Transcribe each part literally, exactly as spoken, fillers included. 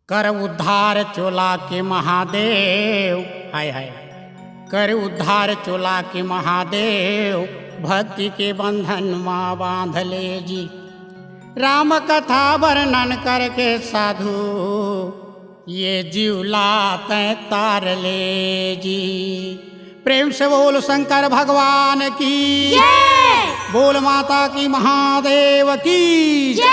कर उद्धार चोला के महादेव, हाय हाय, कर उद्धार चोला के महादेव, भक्ति के बंधन मा बांध ले जी। राम कथा वर्णन करके साधु, ये जीव ला तैं तार ले जी। प्रेम से बोल शंकर भगवान की जय। बोल माता की महादेव की जय।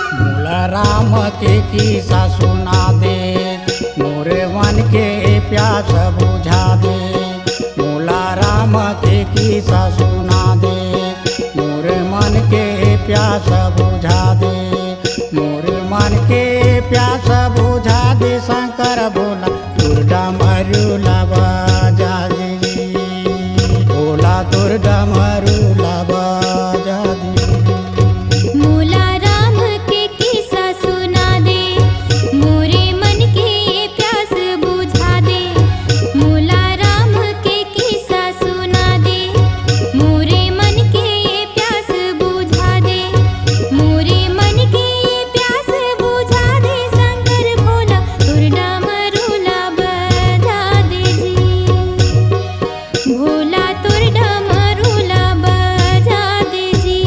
मोला राम के किस्सा सुना दे, मोर मन के प्यास बुझा दे। मोला राम के किस्सा सुना दे, मोर मन के प्यास बुझा दे। मोर मन के प्यास बुझा दे शंकर भोला, तोर डमरू ला बजा दे। भोला तोर डमरू ला बजा दे। मोला राम के किस्सा सुना दे, मोरे मन के प्यास बुझा दे। मोला राम के किस्सा सुना दे, मोरे मन के प्यास बुझा दे। मोरे मन के प्यास बुझा दे शंकर भोला, तोर डमरू ला बजा दे जी। भोला तोर डमरू ला बजा दे जी।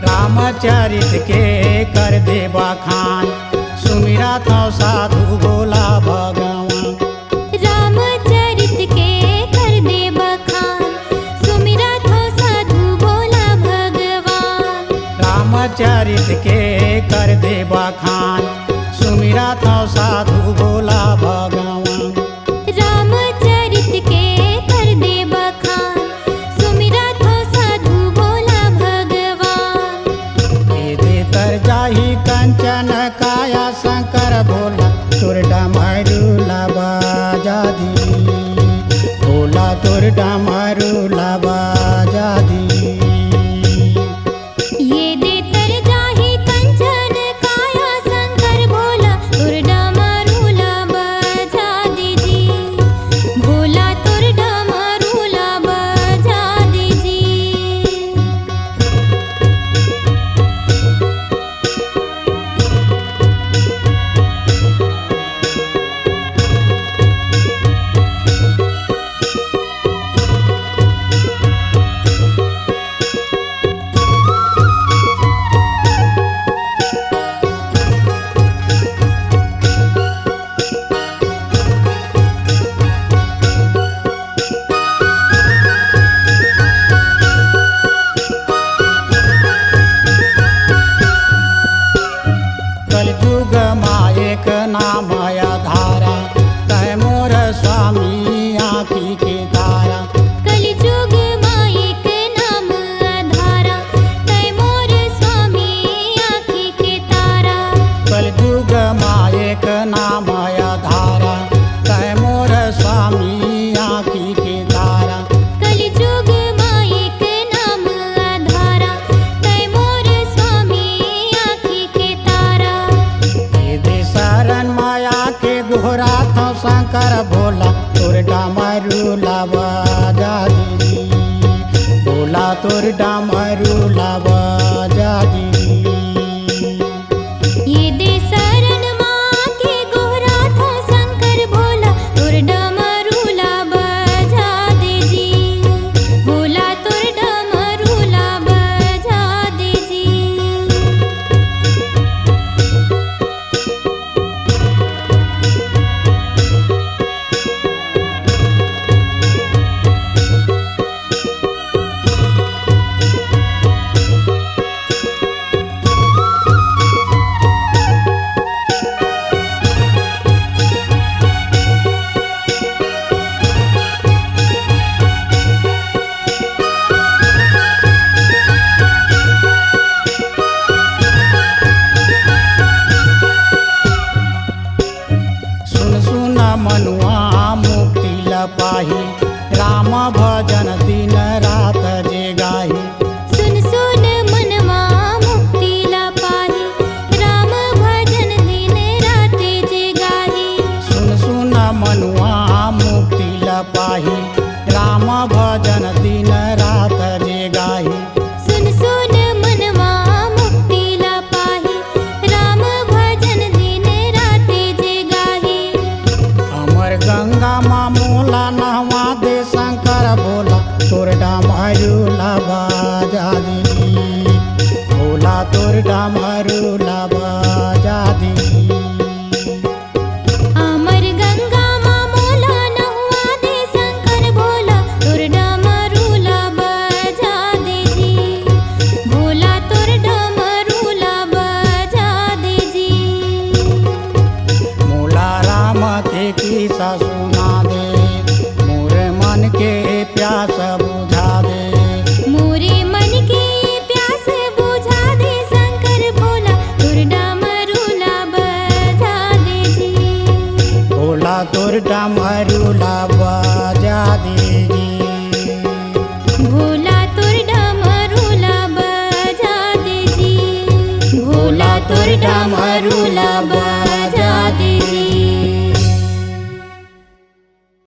रामचरित के कर दे बखान, सुमिरत हँव साधु भोला भगवान। रामचरित के कर दे बखान, सुमिरत हँव साधु भोला भगवान। रामचरित के कर दे बखान, सुमिरत हँव साधु भोला भगवान। रामचरित के कर दे बखान, सुमिरत हँव साधु भोला भगवान। ए दे तर जाही कंचन काया शंकर भोला, तोर डमरू ला बजा दी। भोला तोर डमरू ला बजा दी। ये दे तर जाही कंचन काया शंकर भोला, तोर डमरू ला बजा दे जी। भोला तोर डमरू ला बजा दे जी। कलजुग मा एक नाम आधारा, तैं मोर स्वामी आँखी के तारा। कलजुग मा एक नाम आधारा, तैं मोर स्वामी आँखी के तारा। कलजुग मा एक नाम आधारा, तैं मोर स्वामी आँखी के तारा। कलजुग मा एक नाम आधारा, तैं मोर स्वामी आँखी के तारा। ए दे शरण माया के गोहराथँव शंकर भोला, तोर मा मोला नहवा दे शंकर भोला, तोर डमरू ला बजा दे जी। भोला तोर डमरू ला बजा दे जी। अमर गंगा मा मोला नहवा दे शंकर भोला, तोर डमरू ला बजा दे जी। भोला तोर डमरू ला बजा दे जी। मोला राम के किस्सा सुना दे, मोरे मन के प्यास बुझा दे। मोरे मन के प्यास बुझा दे शंकर भोला, तोर डमरू ला बजा दे जी। भोला तोर डमरू ला बजा दे जी। भोला तोर डमरू ला बजा दे जी। भोला तोर डमरू ला